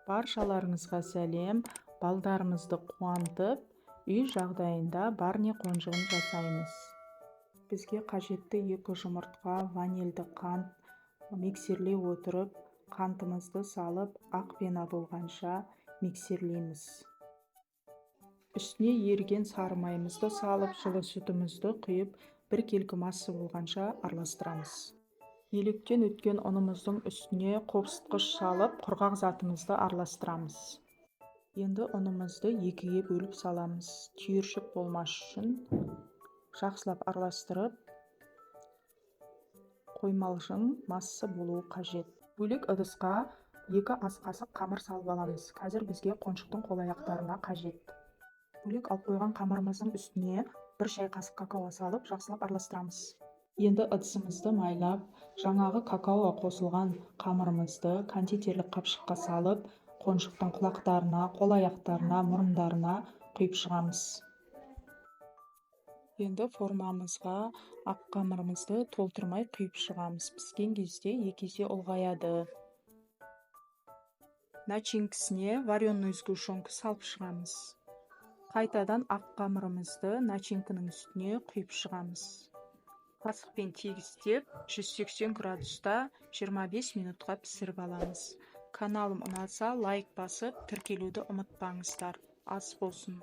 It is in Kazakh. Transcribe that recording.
Баршаларыңызға сәлем! Балдарымызды қуантып, үй жағдайында Барни қонжығын жасаймыз. Бізге қажетті 2 жұмыртқа, ванильді қант. Миксерлей отырып, қантымызды салып, ақ пена болғанша миксерлейміз. Үстіне еріген сары майымызды салып, жылы сүтімізді құйып, біркелкі масса болғанша араластырамыз. Електен өткен ұнымыздың үстіне қопсытқыш салып, құрғақ затымызды араластырамыз. Енді ұнымызды екіге бөліп саламыз. Түйіршік болмас үшін жақсылап араластырып, қоймалжың масса болуы қажет. Бөлек ыдысқа 2 ас қасық қамыр салып аламыз. Қазір бізге қоншықтың қол-аяқтарына қажет. Бөлек алып қойған қамырымыздың үстіне 1 шай қасық какао салып, жақсылап араластырамыз. Енді ыдысымызды майлап, жаңағы какао қосылған қамырымызды кондитерлік қапшыққа салып, қоншықтың құлақтарына, қол-аяқтарына, мұрындарына құйып шығамыз. Енді формамызға ақ қамырымызды толтырмай құйып шығамыз. Піскен кезде 2 есе ұлғаяды. Начинкісіне вареную сгущенка салып шығамыз. Қайтадан ақ қамырымызды начинкінің үстіне құйып шығамыз. Қасықпен тегістеп, 180 градуста 25 минутқа пісіріп аламыз. Каналым ұнаса, лайк басып, тіркелуді ұмытпаңыздар. Ас болсын.